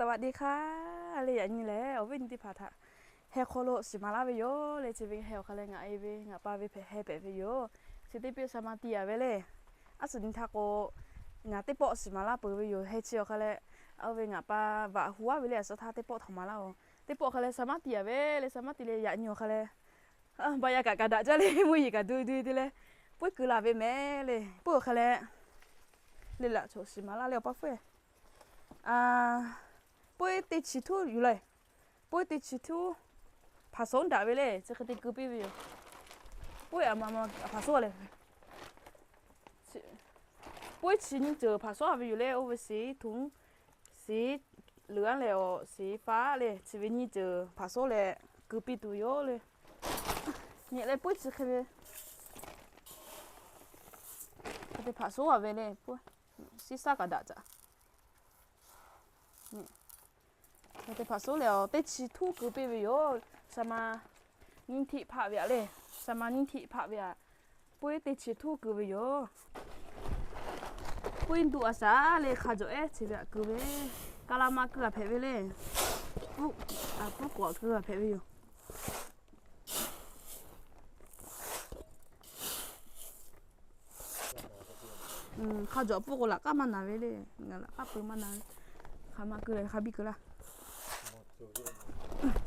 สวัสดีค่ะ le, yaꞈ nyi lehˬ awˬ viˉ awˬ nyi teˇ hpaˍ htaꞈ heh hk'aw lo shiˍ maˍ laˇ ve yoˬ le. Chi ve heh awˬ hk'a leh ngaˬ e ve ngaˬ pa ve hpehꞈ heh pehꞈ ve yoˬ. Chi teˇ piˇ Saˍmaˍtiˍ aꞈ ve le. A suhˍ nyi htaˇ k'o, ngaˬ teˇ pawˆ shiˍ maˍ laˇ peuˬ ve yoˬ. Heh chi awˬ hk'a leh, oˇ ve ngaˬ pa vaꞈ hu aˉ ve le, a suhˍ htaˇ teˇ pawˆ htaꞈ maˍ laˇ oˬ. Teˇ pawˆ hk'a leh Saˍmaˍtiˍ aꞈ ve le, Saˍmaˍtiˍ le, yaꞈ nyi awˬ hk'a leh, baˬ yaꞈ kaꞈ kaꞈ daꞈ jaˇ le, mvuhˇ yeˬ kaꞈ du du te leh, pawehˇ kuiˬ laˬ ve mehˍ le. Pawehˇ awˬ hk'a leh, le laꞈ chaw shiˍ maˍ laˇ le awˬ pa hpawehˇ. Pawehˇ teˇ chi htuˉ yuˬ le. Pawehˇ teˇ chi htuˉ hpaˍ sawˉ daꞈ ve le, chi hk'e te keu piˇ ve yoˬ. Pawehˇ a ma ma hpaˍ sawˉ le. Pawehˇ chi nyiˇ ceuˬ hpaˍ sawˉ a ve yoˬ le, oˇ ve sheˍ tuˍ, sheˍ leuˬ a leh awˬ sheˍ faˉ le, chi ve nyiˇ ceuˬ hpaˍ sawˉ leh keu piˇ tuˬ yoˬ le. Nyi leh pawehˇ chi hk'e ve, hk'e te hpaˍ sawˉ a ve le, pawehˇ shiˉ saˉ kaꞈ daꞈ caꞈ. Hk'e te hpaˍ sawˉ leh awˬ teˇ chi htuˉ keu piˇ ve yoˬ. Saˍmaˍ nyiˇ htiˆ hpaˆ ve aꞈ le. Saˍmaˍ nyiˇ htiˆ hpaˆ ve aꞈ, pawehˇ teˇ chi htuˉ keu ve yoˬ. Pawehˇ duˆ a shaˍ le, hk'a jawꞈ ehˉ chi ve aꞈ keu ve, ka la ma keu a hpehꞈ ve le. Puˉ k'awꞈ keu a hpehꞈ ve yoˬ. Hk'a jawꞈ puˉ k'o laꞈ k'aˉ maˇ na ve le. Ngaˬ laꞈ k'aˉ pui maˇ na ve. Hk'a ma keu leh hk'a biˇ keu laˇ.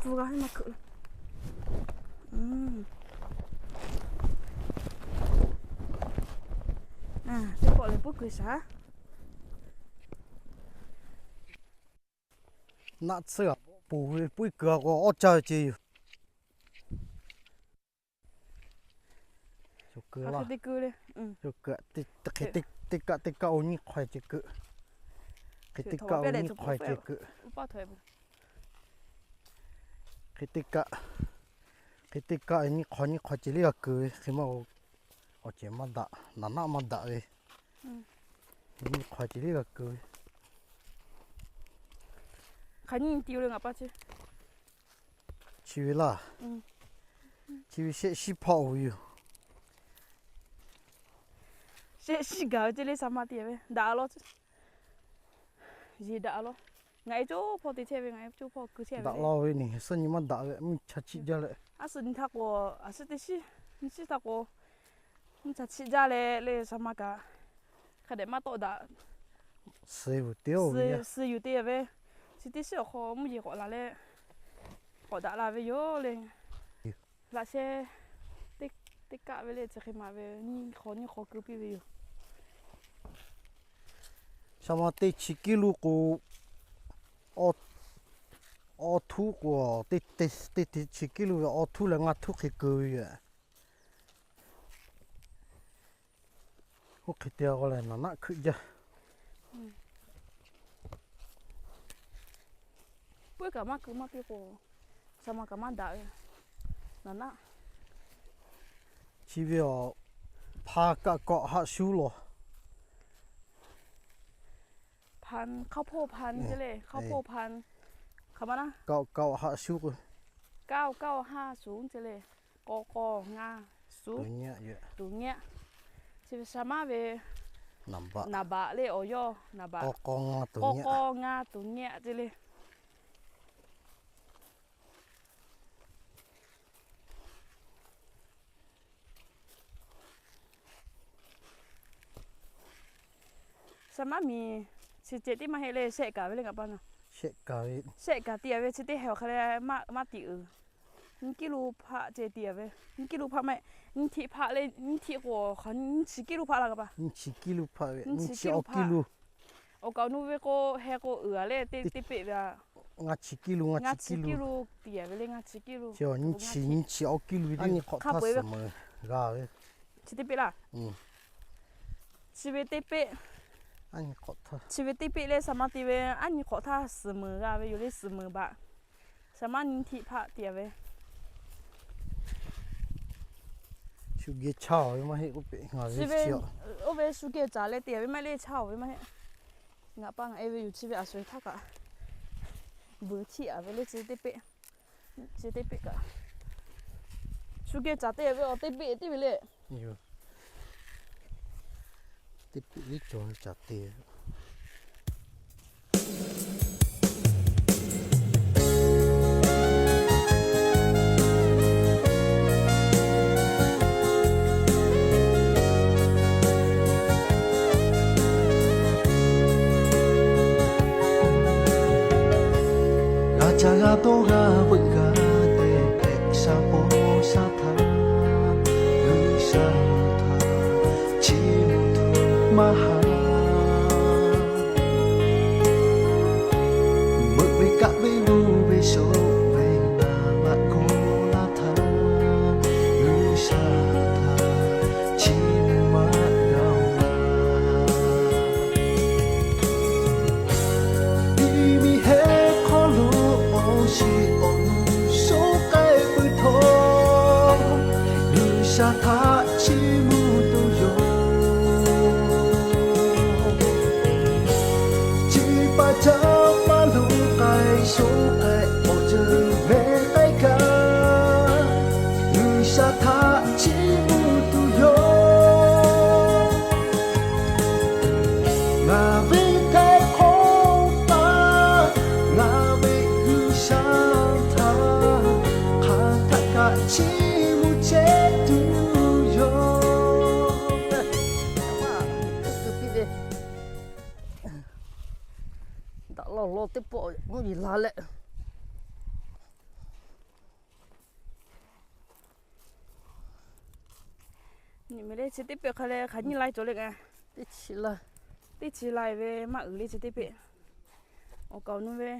Pfuhˇ g'a heˉ maˇ keu le. Teˇ pawˆ lehˬ puiˉ keu shaˍ. Naˆ tsuhˇ g'aꞈ poˬ ve puiˉ keu a k'o awˇ caˇ ve ce yoˬ. Teˇ kaˆ teˇ kaˆ o nyiˇ hk'aw ce keu. Hk'e teˇ kaˆ o nyiˇ hk'aw ce keu. Hk'e teˇ kaˆ, hk'e teˇ kaˆ nyiˇ hk'aw nyiˇ hk'aw ce liˇ g'a keu ve hk'e maˇ, awˬ cehˬ maˇ daꞈ, naˍ naˆ maˇ daꞈ ve. Nyiˇ hk'aw ce liˇ g'a keu ve. Hk'aˬ nyi ti le ngaˬ pa ce. Chi ve laˇ. Chi ve shehˆ shiˉ hpawˆ o ve yoˬ. Shehˆ shiˉ gaˬ ve ce le, Saˍmaˍtiˍ ve daꞈ law. Yeˬ daꞈ law. Ngaˬ e coˇ hpawˇ te chehˇ ve, ngaˬ e coˇ hpawˇ keu chehˇ ve. Daꞈ law ve, neˬ suhˉ nyi maˇ daꞈ ve, mvuhˇ cha chiˆ jaˇ leh. A suhˍ nyi htaˇ k'o, a suhˉ teˇ shiˉ, nyi shiˉ htaˇ k'o, mvuhˇ cha chiˆ jaˇ leh le, Saˍmaˍ kaꞈ hk'a dehꞈ maˇ tawˆ daꞈ. Suh yuˬ te ve, chi teˇ shiˉ awˬ hk'aw mvuhˇ yeˬ k'awꞈ la leh, k'awꞈ daꞈ la ve yoˬ le. Laꞈ sheh teˇ kaˆ ve le, chi hk'e maˍ ve, nyiˇ hk'aw nyiˇ hk'aw keu piˇ ve yoˬ. Saˍmaˍ teˇ chi kiˇ lo k'o, awˇ htuˉ k'o, teˇ chi kiˇ lo ve awˇ htuˉ leh ngaˇ htuˉ hk'e keu ve yoˬ. Oˇ hk'e te k'o lehˬ, naˍ naˆ hkui jaˇ. Puiˉ kaꞈ maˇ keu maˇ piˇ k'o, Saˍmaˍ kaꞈ maˇ daꞈ ve. Naˍ naˆ. Chi ve awˬ, hpa kaˆ kawˆ haˆ shuˉ law. Hpa, hk'aˇ hpawˇ hpa ce le, hk'aˇ hpawˇ hpa. Hk'aˬ ma na, kaˆ kawˆ haˆ shuˉ k'o, kaˆ kawˆ haˆ shuˉ ce le. K'aw k'aw ngaˇ shuˉ, tuˍ nyaˆ. Chi ve Saˍmaˍ ve naˍ baꞈ le, awˬ yawˇ naˍ baꞈ. K'aw k'aw ngaˇ tuˍ nyaˆ ce le. Saˍmaˍ miˬ chi ceh tiˉ maˇ heˆ le, shehˆ kaꞈ ve le ngaˬ pa na. Shehˆ kaꞈ ve, shehˆ kaꞈ tiꞈ a ve chi teˇ heh awˬ hk'a leh maˇ tiꞈ uiˍ. Nyiˇ kiˇ lo hpaˆ ceh tiꞈ a ve. Nyiˇ kiˇ lo hpaˆ maˇ heˆ, nyiˇ htiˆ hpaˆ le, nyiˇ htiˆ k'o, nyiˇ chi kiˇ lo hpaˆ la ngaˬ pa. Nyiˇ chi kiˇ lo hpaˆ ve, nyiˇ chi kiˇ lo hpaˆ. Awˬ kaꞈ awˬ nu ve k'o, heh k'o uiˍ a le, teˇ peˆ ve a. Ngaˇ chi kiˇ lo, ngaˇ chi kiˇ lo tiꞈ a ve le, ngaˇ chi kiˇ lo. Nyiˇ chi, nyiˇ chi awˇ kiˇ lo ve, aˉ nyi hk'awꞈ htaˇ suhˍ meuˍ g'a ve. Chi teˇ peˆ laˇ. Chi ve teˇ peˆ, chi ve teˇ peˆ leh Saˍmaˍ te ve aˉ nyi hk'awꞈ htaˇ suhˍ meuˍ g'a ve yoˬ le, suhˍ meuˍ baꞈ. Saˍmaˍ nyiˇ htiˆ hpaˆ tiꞈ a ve. Shu geh chaˇ ve maˇ heˆ k'oˆ peꞈ ngaˬ ve, oˇ ve shu geh caˍ leh te a ve maˇ heˆ le, chaˇ ve maˇ heˆ. Ngaˬ pa ngaˬ e ve yoˬ, chi ve a sho htaˇ kaꞈ vuiˬ htiˆ a ve le, chi teˇ peˆ. Chi teˇ peˆ kaꞈ, shu geh caˍ te ve awˬ teˇ peˆ teˇ ve le. Teˇ peˆ liˇ cawˬ caˍ te. A dawˇ g'aˇ veuꞈ g'a te hpehꞈ sha paw sha htaˇ, G'uiˬsha htaꞈ chiˇ mvuh tuˬ maˇ haꞈ. Meuꞈ ve kaˆ ve luˬ ve shoˍ ve naˍ maꞈ kawˆ laˇ htaˇ, G'uiˬsha htaꞈ chiˇ mvuh maˇ g'a-oˬ. Iˉ miˬ hehˉ hk'aw lo awˬ shiˍ awˬ nu shoˉ k'ai peuˬ htawˇ, G'uiˬsha htaꞈ chiˇ mvuh tuˬ yoˬ. Chi pa caˇ maˇ lo k'ai shoˉ k'ai awˬ ceuˬ meh k'ai kaꞈ, G'uiˬsha htaꞈ chiˇ mvuh tuˬ yoˬ. Ngaˬ ve htaiˍ hk'awꞈ pa, ngaˬ ve G'uiˬsha htaꞈ hk'aˬ htaˆ kaꞈ chiˇ mvuh chehˇ tuˬ yoˬ. Daꞈ lawˬ lawˬ teˇ pawˆ mvuhˇ yeˬ la leh. Nyi meh le, chi teˇ pehˆ hk'a leh hk'aˬ nyiˇ lai cawˬ le kaꞈ, teˇ chi lai, teˇ chi lai ve maˇ uiˍ le chi teˇ pehˆ. Awˬ kaˍ awˬ nu ve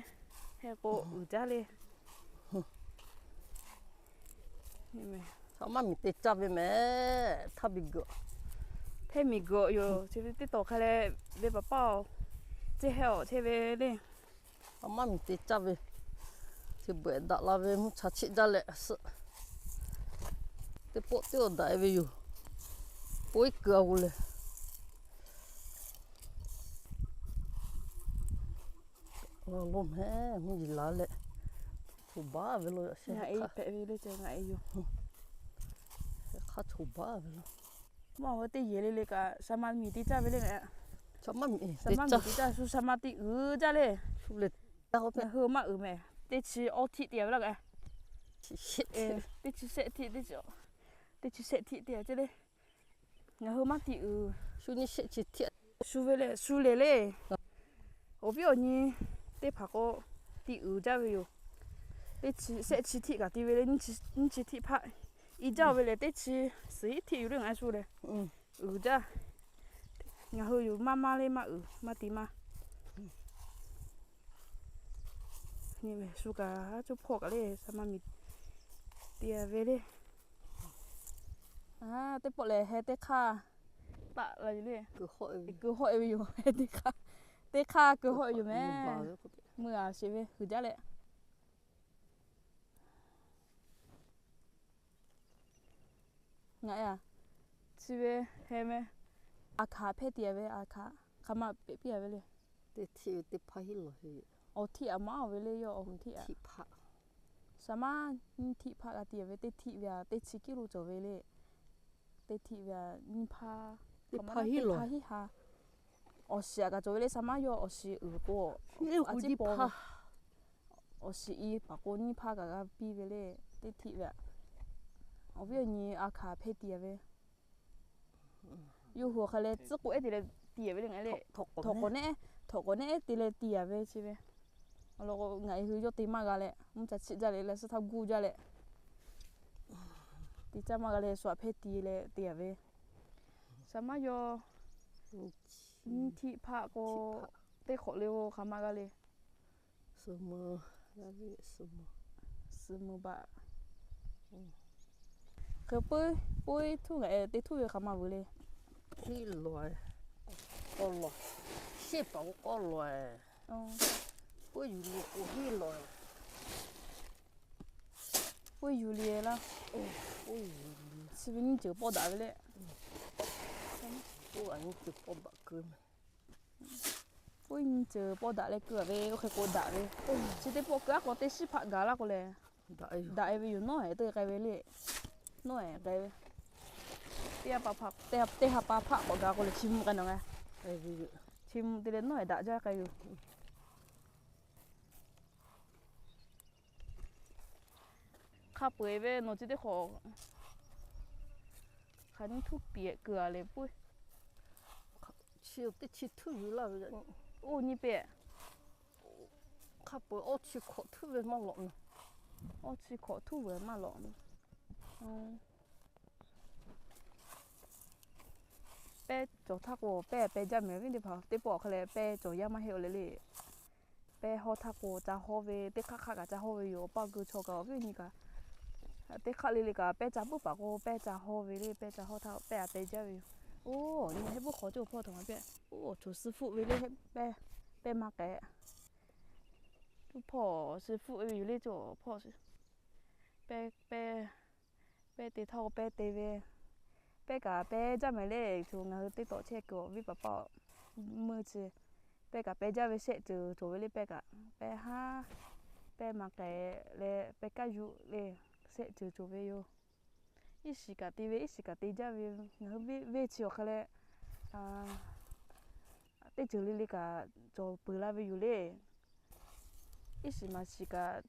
heh k'o uiˍ jaˇ le. Maˇ miˬ te caˇ ve meh, htaˇ miˬ guiˬ, htaˇ miˬ guiˬ yoˬ. Chi ve teˇ tawˬ hk'a leh ve paˍ paˇ-oˬ, ceˇ heh awˬ chehˇ ve le. A maˇ miˬ te caˇ ve, chi beuꞈ daꞈ la ve mvuhˇ cha chiˆ jaˇ leh suhˆ. Teˇ pawˆ teˇ awˬ daꞈ-e ve yoˬ. Pawehˇ kuiˬ a g'o lehˬ, lo meh mvuhˇ yeˬ la leh, choˬ baˬ ve lo yaꞈ sheh hk'aˇ, hk'aˇ choˬ baˬ ve lo. Maˇ ve teˇ yehˬ le le kaꞈ, sha maˇ miˬ te caˇ ve le. Sha maˇ miˬ te caˇ, shu sha maˇ te uiˍ jaˇ le. Ngaˬ hui maˇ uiˍ meh, teˇ chi awˇ htiˆ te-a ve laˇ kaꞈ, teˇ chi shehˆ htiˆ, teˇ chi shehˆ htiˆ te-a ce le. Ngaˬ hui maˇ te uiˍ. Shu nyi shehˆ chi htiˆ, shu ve lehˬ shu lehˬ le. Awˬ viˉ awˬ nyi teˇ hpaˍ k'o, te uiˍ jaˇ ve yoˬ. Teˇ chi shehˆ chi htiˆ kaꞈ te ve le, nyiˇ chi htiˆ hpaˆ. I jaˇ ve lehˬ teˇ chi suhˍ hiˉ htiˆ yoˬ le ngaˬ shu lehˬ. Uiˍ jaˇ. Ngaˬ hui yoˬ maˇ maˇ le maˇ uiˍ maˇ te maˇ. Shu kaꞈ a cuˇ hpawˇ kaꞈ le sha maˇ miˬ te-a ve le. Teˇ pawˆ lehˬ heh teˇ hk'aˇ taˆ la yoˬ le. Keu hawˆ-e ve yoˬ. Teˇ hk'aˇ keu hawˆ-e yoˬ meh. Meuˇ-a sheˍ ve huiˍ jaˇ leh, ngaˬ-a, chi ve heh meh, a hkaˍ hpehˇ te-a ve, a hkaˍ hk'aˬ ma peꞈ piˇ-a ve le. Teˇ htiˆ ve teˇ hpaˇ hiˉ lawˬ ve, awˬ htiˆ a maˇ-oˬ ve le, yawˇ awˬ htiˆ a. Sha maˇ nyiˇ htiˆ hpaˆ g'a te-a ve, teˇ htiˆ ve-a teˇ chi kiˆ lo cawˬ ve le. Teˇ htiˆ ve-a nyiˇ hpaˇ, teˇ hpaˇ hiˉ ha. Awˬ shiˍ-a kaꞈ cawˬ ve le, sha maˇ yawˇ awˬ shiˍ uiˍ k'o, a ciˉ paw, awˬ shiˍ i paˍ k'o nyiˇ hpaˇ kaꞈ g'a piˇ ve le. Teˇ htiˆ ve-a, awˬ viˉ awˬ nyi a hkaˍ hpehˇ te-a ve. Yawˇ hui awˬ hk'aˬ leh tcuhˉ k'o ehˉ te leh te-a ve le ngaˬ le. Htawnˍ k'awꞈ nehˉ, htawnˍ k'awꞈ nehˉ te leh te-a ve chi ve. Awˬ lawn k'o ngaˬ hui yawˇ te maˇ g'a leh, mvuhˇ ca chiˆ jaˇ leh, leh suhˉ htaˇ guˇ jaˇ leh, te caˇ maˇ g'a leh, shu aꞈ hpehˇ te leh te-a ve. Sha maˇ yawˇ nyiˇ htiˆ hpaˆ k'o, teˇ hk'awꞈ le-o hk'aˬ ma g'a le. Suh meuˍ baꞈ. Hk'e puiˉ puiˉ htuˇ ngaˬ e teˇ htuˇ ve hk'aˬ ma vuiˬ le. Hiˉ lawˬ-e, k'awꞈ lawˬ, shehˆ paˍ k'o k'awꞈ lawˬ-e. Puiˉ yuˬ le k'o hiˉ lawˬ-e. Puiˉ yuˬ le laˇ. Chi ve nyiˇ ceuˬ pawˆ daꞈ ve le. Puiˉ nyiˇ ceuˬ pawˆ daꞈ keu-a ve, oˇ hk'e k'o daꞈ ve. Chi teˇ pawˆ keu-a k'o teˇ shiˉ hpaˆ gaˬ laˇ k'o lehˬ, daꞈ-e ve yoˬ. Nawˉ-ehˍ te k'ai ve le. Nawˉ-ehˍ k'ai ve. Teˇ ha pa hpaˆ k'awꞈ gaˬ k'o lehˬ, chi mvuh k'ai nawˬ g'a. Chi mvuh te leh nawˉ-ehˍ daꞈ jaˇ k'ai yoˬ. Hk'a peu-eˬ ve nawˬ chi teˇ hk'awꞈ hk'aˬ nyiˇ htuˇ piˍ keu-a leh puiˉ. Chi teˇ chi htuˇ yuˬ laˇ ve, oˇ nyi pehꞈ. Hk'a peu-eˬ awˇ chi hkawꞈ htuˇ ve maˇ lawꞈ meh. Awˇ chi hkawꞈ htuˇ ve maˇ lawꞈ meh. Pehˇ cawˬ htaˇ k'o, pehˇ pehˇ jaˇ meh ve teˇ hpaˍ, teˇ pawˆ awˬ hk'aw leh pehˇ cawˬ yaˇ maˇ heˆ-oˬ le le. Pehˇ hawˇ htaˇ k'o, ca hawˇ ve, teˇ hk'aˆ hk'aˆ kaꞈ ca hawˇ ve yoˬ. Awˬ pa kuˬ chaw kaꞈ awˬ viˉ nyi kaꞈ, teˇ hk'aˆ le le kaꞈ pehˇ ca puiˉ paˍ k'o, pehˇ ca hawˇ ve le, pehˇ ca hawˇ htaˇ pehˇ a pehˇ jaˇ ve yoˬ. Oˇ, nyi heh puiˉ hk'aw cawˬ hpawˇ htaꞈ ma pehˇ. Oˇ, choˬ suh hpfuhˆ ve le, pehˇ, pehˇ maˇ k'ehꞈ. Tuˇ hpawˇ suh hpfuhˆ ve yoˬ le, cawˬ hpawˇ suh. Pehˇ, pehˇ, pehˇ te htaˇ k'o pehˇ te ve. Pehˇ kaꞈ pehˇ jaˇ meh le, choˬ ngaˬ hui teˇ tawꞈ chehˇ kuiˬ awˬ viˉ paˍ paˆ meuˇ chi. Pehˇ kaꞈ pehˇ jaˇ ve shehˆ ceuˬ cawˬ ve le, pehˇ kaꞈ pehˇ haˉ, pehˇ maˇ k'ehꞈ leh pehˇ kaˇ yuˬ le, shehˆ ceuˬ cawˬ ve yoˬ. Iˉ shiˍ kaꞈ te ve, iˉ shiˍ kaꞈ te jaˇ ve, ngaˬ hui venˇ chi awˬ hk'aw leh teˇ ceuˬ le le kaꞈ cawˬ peuˬ la ve yoˬ le. Iˉ shiˍ maˍ shiˍ kaꞈ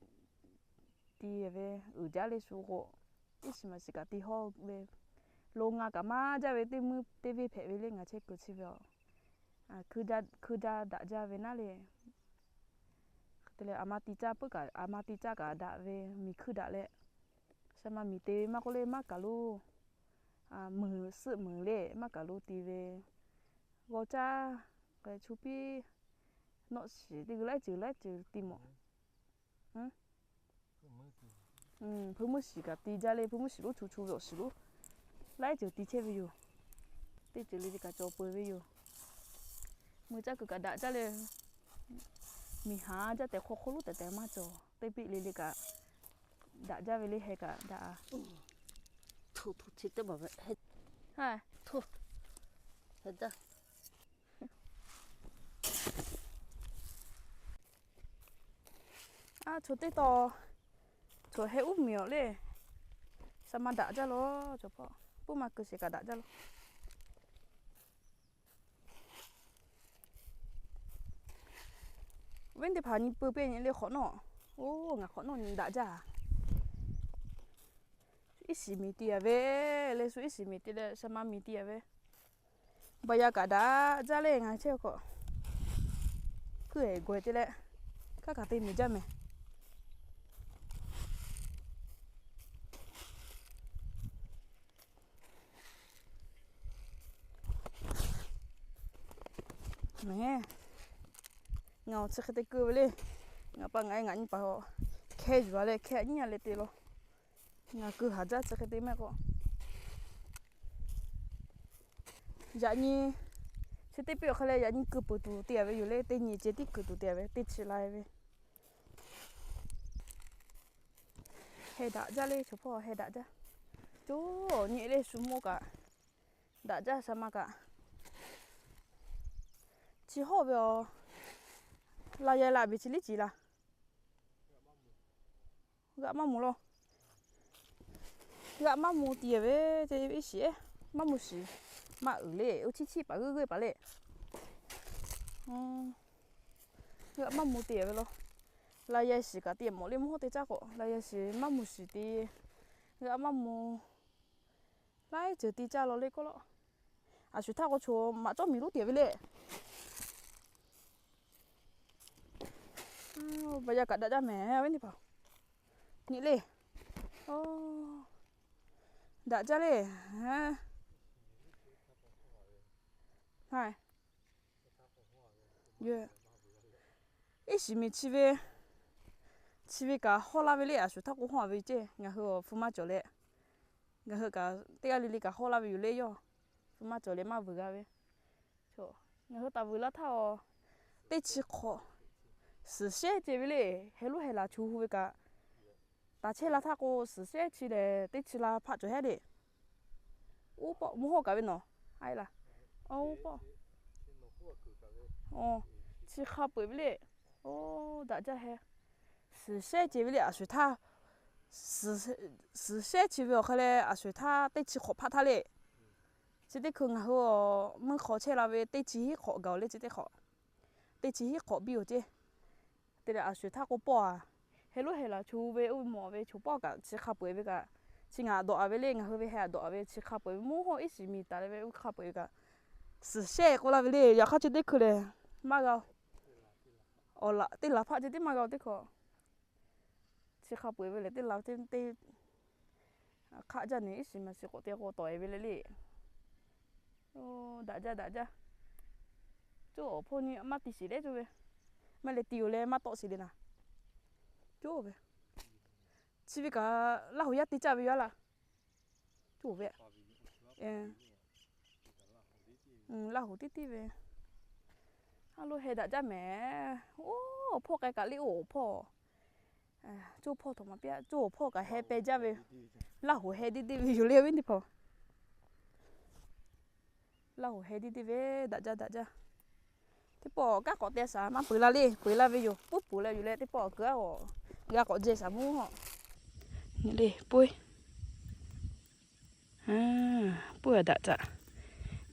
te ve uiˍ jaˇ le shu k'o, iˉ shiˍ maˍ shiˍ kaꞈ te hawˇ ve, lo ngaˬ kaꞈ maˇ jaˇ ve teˇ meuˇ teˇ venˇ hpehꞈ ve le ngaˬ chehˇ kuiˬ chi ve a. Hkui jaˇ daꞈ jaˇ ve naˉ le. Hk'e te leh aˬ ma te caˇ peuˬ kaꞈ, aˬ ma te caˇ kaꞈ daꞈ ve miˬ hkui daꞈ leh, shaˍ ma miˬ te ve maˇ k'oˆ le maˇ kaˬ lo, meuˍ suhˆ meuˍ le maˇ kaˬ lo te ve, g'aw caˇ k'ai chu piˇ, nawˆ shiˍ teˇ g'uiˬ laiˉ ceuˬ laiˉ ceuˬ te mawˬ. Hpui mvuhˇ shiˍ kaꞈ te jaˇ le, hpui mvuhˇ shiˍ lonˉ chu chu ve awˬ shiˍ lonˉ laiˉ ceuˬ te chehˇ ve yoˬ. Teˇ ceuˬ le le kaꞈ cawˬ peuˬ ve yoˬ. Meuˬ caˇ kuiˬ kaꞈ daꞈ jaˇ le. Miˬ haˍ jaˇ tehꞈ hk'aw hk'oˆ lonˉ tehꞈ tehꞈ maˇ cawˬ. Teˇ piˆ le le kaꞈ daꞈ jaˇ ve le heh kaꞈ daꞈ. Hto hto chi teˇ maˬ ve, heh, hto, heh jaˇ. A, chaw teˇ taw, chaw heh uˉ miˬ awˬ le. Shaˍ ma daꞈ jaˇ lo, chaw hpawˇ puiˉ ma keu sheˍ kaꞈ daꞈ jaˇ lo. Venˇ teˇ hpaˍ nyi pui piˇ nyi le hk'awꞈ nawˉ. Oˇ, ngaˬ hk'awꞈ nawˉ nyi daꞈ jaˇ. Iˉ shiˍ miˬ te a ve, leh shu iˉ shiˍ miˬ te leh shaˍ ma miˬ te a ve. Baˬ yaˇ kaꞈ daꞈ jaˇ le ngaˬ chehˇ k'o. Hpuiˇ-eˬ gawˬ-eˬ te leh, kaˇ kaꞈ te miˬ jaˇ mehˍ. Mehˍ, ngaˬ awˬ chi hk'e te keu ve le. Ngaˬ pa ngaˬ e ngaˬ nyi paˍ hkeh yuˬ a leh hkeh nyiˉ a leh te law. Ngaˬ keu haˍ jaˇ chi hk'e te maˇ k'o. Yaꞈ nyi chi teˇ piˇ awˬ hk'aw leh yaꞈ nyi keu peuˬ tuˬ te a ve yoˬ le. Teˇ nyi ceh tiˉ keu tuˬ te a ve teˇ chi la ve. Heh daꞈ jaˇ le, chaw hpawˇ heh daꞈ jaˇ. Coˇ nyi le shu mawˇ kaꞈ daꞈ jaˇ, shaˍ ma kaꞈ. Chi hawˇ ve a, la yaˇ la ve chi liˉ ci la. G'aꞈ maˇ mawˬ law. G'aꞈ maˇ mawˬ te ve, iˉ shiˍ maˇ mawˬ shiˍ. Maˇ uiˍ le, oˇ chiˇ chiˇ paˍ g'euˆ g'euˆ paˍ le. G'aꞈ maˇ mawˬ te ve law. La yaˇ shiˍ kaꞈ te mawˬ le mvuhˇ hawˉ te caˇ k'o, la yaˇ shiˍ maˇ mawˬ shiˍ te. G'aꞈ maˇ mawˬ. Laiˉ ceuˬ te caˇ law le k'oˆ law. A shuˍ htaˇ k'o, chaw maꞈ cawˇ miˬ lonˉ te ve le. Baˬ yaˇ kaꞈ daꞈ jaˇ mehˍ ve teˇ hpaˍ. Nyi le. Daꞈ jaˇ le. Iˉ shiˍ miˬ chi ve, chi ve kaꞈ hawˇ laˇ ve le. A shuˍ htaˇ k'o hawˇ ve ceˇ, ngaˬ hui awˬ hpu maˇ cawˬ leh, ngaˬ hui kaꞈ teˇ g'aˇ le le kaꞈ hawˇ laˇ ve yoˬ le yawˇ. Hpu maˇ cawˬ leh maˇ vuiˬ g'a ve. Ngaˬ hui taˍ vuiˬ laˇ htaˇ a, teˇ chi hk'awꞈ suhˍ shehˉ ce ve le. Heh lonˉ heh laˬ chu hu ve kaꞈ, taˍ chehˇ la htaˇ k'o, suhˍ shehˉ chi lehˬ teˇ chi la hpaˆ cawˬ hehˉ le. Oˇ pawˆ mvuhˇ hawˉ kaꞈ ve nawˬ, a e laˬ. Oˇ pawˆ, chi hk'a peu-eˬ ve le. Oˇ, daꞈ jaˇ heh. Suhˍ shehˉ ce ve le a shuˍ htaˇ. Suhˍ shehˉ chi ve awˬ hk'aw leh a shuˍ htaˇ teˇ chi hk'awꞈ hpaˆ htaˇ le. Chi teˇ hkui ngaˬ hui meuˇ hk'aw chehˇ la ve teˇ chi hiˉ hk'awꞈ gaˬ-oˬ le chi teˇ hk'awꞈ. Teˇ chi hiˉ hk'awꞈ biˇ-oˬ ceˇ. Te leh a shuˍ htaˇ k'o pawˆ a, heh lonˉ heh laˬ chu ve oˇ ve mawˬ ve choˬ pawˆ kaꞈ chi hk'a peu-eˬ ve kaꞈ, chi ngaˬ dawꞈ a ve le, ngaˬ hui ve heh dawꞈ a ve chi hk'a peu-eˬ ve mvuhˇ hawˉ iˉ shiˍ miˬ taˍ le ve oˇ hk'a peu-eˬ kaꞈ, suhˍ shehˉ k'oˆ laˇ ve le. Yaꞈ hk'aˇ chi teˇ hkui lehˬ maˇ g'a-oˬ. Awˬ laꞈ teˇ laˬ hpaˆ ceh tiˉ maˇ g'a-o teˇ hkawꞈ. Chi hk'a peu-eˬ ve lehˬ teˇ laˬ teˇ hk'aˆ jaˇ ne iˉ shiˍ maˬ shiˍ k'awꞈ te k'o tawˍ-e ve le le. Daꞈ jaˇ daꞈ jaˇ. Coˇ awˬ hpawˇ nyi maˇ ti shiˍ le coˇ ve. Maˇ leh ti-oˬ leh maˇ tawˆ shiˍ le naˍ. Coˇ ve. Chi ve kaꞈ Laˇ huˍ yaˇ te caˇ ve yoˬ laˇ. Coˇ ve. Laˇ huˍ tiˉ tiˉ ve. A lo heh daꞈ jaˇ mehˍ. Oˇ hpawˇ k'ai kaꞈ le oˇ hpawˇ. Coˇ hpawˇ htaꞈ maˍ piˇ-a, coˇ hpawˇ kaꞈ heh peh jaˇ ve. Laˇ huˍ heh tiˉ tiˉ ve yoˬ le awˬ viˉ teˇ hpaˍ. Laˇ huˍ heh tiˉ tiˉ ve daꞈ jaˇ daꞈ jaˇ. Teˇ pawˆ kanˉ k'awꞈ te shaˍ maˇ peuˬ la le, peuˬ la ve yoˬ. Puiˉ puiˬ leh yuˬ leh teˇ pawˆ kuiˬ-a g'a k'awꞈ jehˇ shaˍ mvuhˇ hawˆ. Nyi le puiˉ. Puiˉ-a daꞈ caꞈ.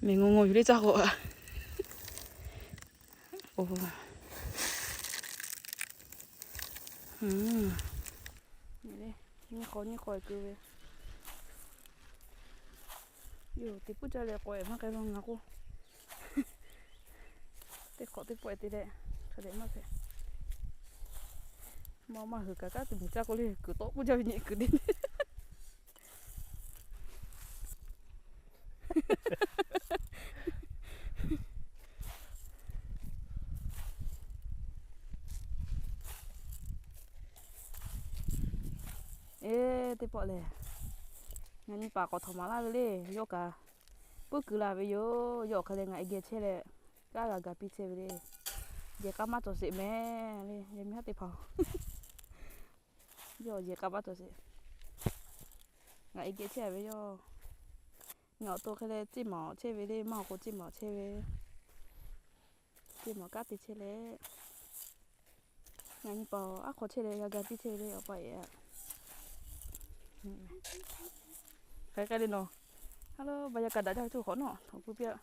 Mehˬ ngo ngo yuˬ le caˇ k'o-a. Nyi k'aw nyi k'aw kuiˬ ve. Yoˬ, teˇ puiˉ jaˇ leh k'awꞈ-e maˇ k'ai lo ngaˬ k'o. Teˇ hk'awꞈ teˇ pawˆ te leh hk'a dehꞈ maˇ hpehꞈ. Maˇ maˇ hui kaꞈ kaˉ tuˬ miˬ caˇ k'o le kuiˬ tawˆ puiˉ jaˇ ve nyi kuiˬ te. Eˬ, teˇ pawˆ lehˬ, ngaˬ nyi paˍ k'awꞈ htawnˍ maˍ laˇ ve le, yawˇ kaꞈ puiˉ kuiˬ la ve yoˬ. Yawˇ hk'e leh ngaˬ e geh chehˇ leh, kaˉ g'a gaˬ piˇ chehˇ ve le. Yehˬ k'a maˇ cawˬ sheˍ mehˍ le, yehˬ miˇ haˉ teˇ hpaˍ-oˬ. Yawˇ yehˬ k'a maˇ cawˬ sheˍ. Ngaˬ e geh chehˇ ve yoˬ. Ngaˬ awˬ to hk'e leh ceˇ maˍ awˬ chehˇ ve le, maˇ awˬ k'o ceˇ maˍ awˬ chehˇ ve. Ceˇ maˍ kaˉ te chehˇ leh, ngaˬ nyi paˍ aˉ hk'aw chehˇ leh g'a ga piˇ chehˇ ve le awˬ pa e-a. Hk'aˬ hk'e le nawˬ, ha lo ba yaꞈ kaꞈ daꞈ jaˇ ve coˇ hk'awꞈ nawˬ htaꞈ pu piˇ-a.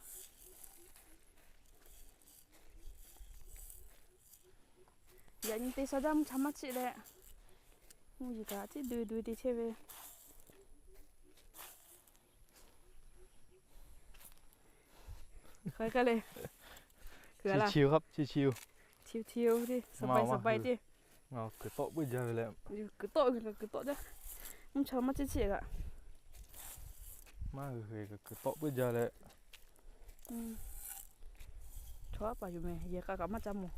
Yaꞈ nyi te sha jaˇ mvuhˇ cha maˇ chiˆ leh, mvuhˇ yeˬ kaꞈ tiˉ dui dui te chehˇ ve. Hk'aˬ hk'e le, chi chi-o, chi chi-o, chi chi-o te, saˍ bai saˍ bai te. Ngaˬ kuiˬ tawˆ puiˉ jaˇ ve leh, kuiˬ tawˆ kuiˬ tawˆ jaˇ. Mvuhˇ cha maˇ chiˆ chiˆ kaꞈ, maˇ hui kuiˬ tawˆ puiˉ jaˇ leh, chaw aˉ paˍ yoˬ mehˍ, yehˬ k'a kaꞈ maˇ caˇ mawˬ.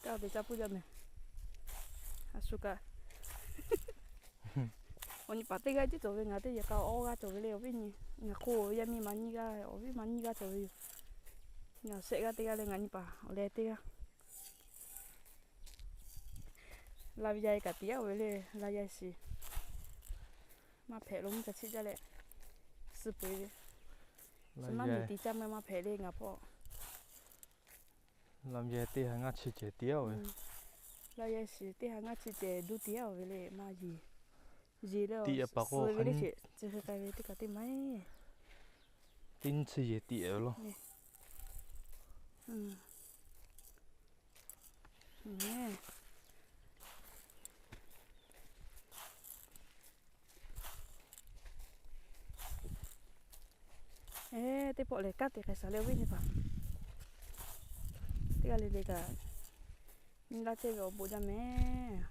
Kaˇ te caˇ puiˉ jaˇ mehˍ. A shu kaꞈ, awˬ nyi paˍ teˇ g'aˇ tiˉ cawˬ ve, ngaˬ teˇ yehˬ k'a awˇ g'aˇ cawˬ ve le awˬ viˉ nyi. Ngaˬ hk'oˆ yaˇ miˇ ma nyiˇ g'aˇ, awˬ viˉ ma nyiˇ g'aˇ cawˬ ve yoˬ. Ngaˬ shehˆ g'aˇ teˇ g'aˇ leh ngaˬ nyi paˍ awˬ leh teˇ g'aˇ. Laˇ ve yaˇ-e kaꞈ tiꞈ yaˇ-oˬ ve le, laˇ yaˇ shiˍ. Maˇ hpehꞈ lo mvuhˇ ca chiˆ jaˇ leh, suh peu-eˬ ve. Suh maˇ miˬ tiˍ caˇ maˇ maˇ hpehꞈ le ngaˬ hpawˇ. Laˇ yaˇ teˇ ha ngaˇ chi cehˬ tiꞈ yaˇ-oˬ ve. Laˇ yaˇ shiˍ teˇ ha ngaˇ chi cehˬ duˇ tiꞈ yaˇ-oˬ ve le maˇ yeˬ. Yeˬ leh tiꞈ-a paˍ k'o suh ve le sheˍ, chi hk'e k'ai ve teˇ kaꞈ teˇ maˇ heˆ. Teˇ nyiˇ chi yehˬ tiꞈ-a ve law. Eˬ, teˇ pawˆ lehˬ kaˉ te k'ai shaˍ leh awˬ viˉ nyi paˍ, teˇ g'aˇ le le kaꞈ nyi laˇ chehˇ ve awˬ bon jaˇ mehˍ.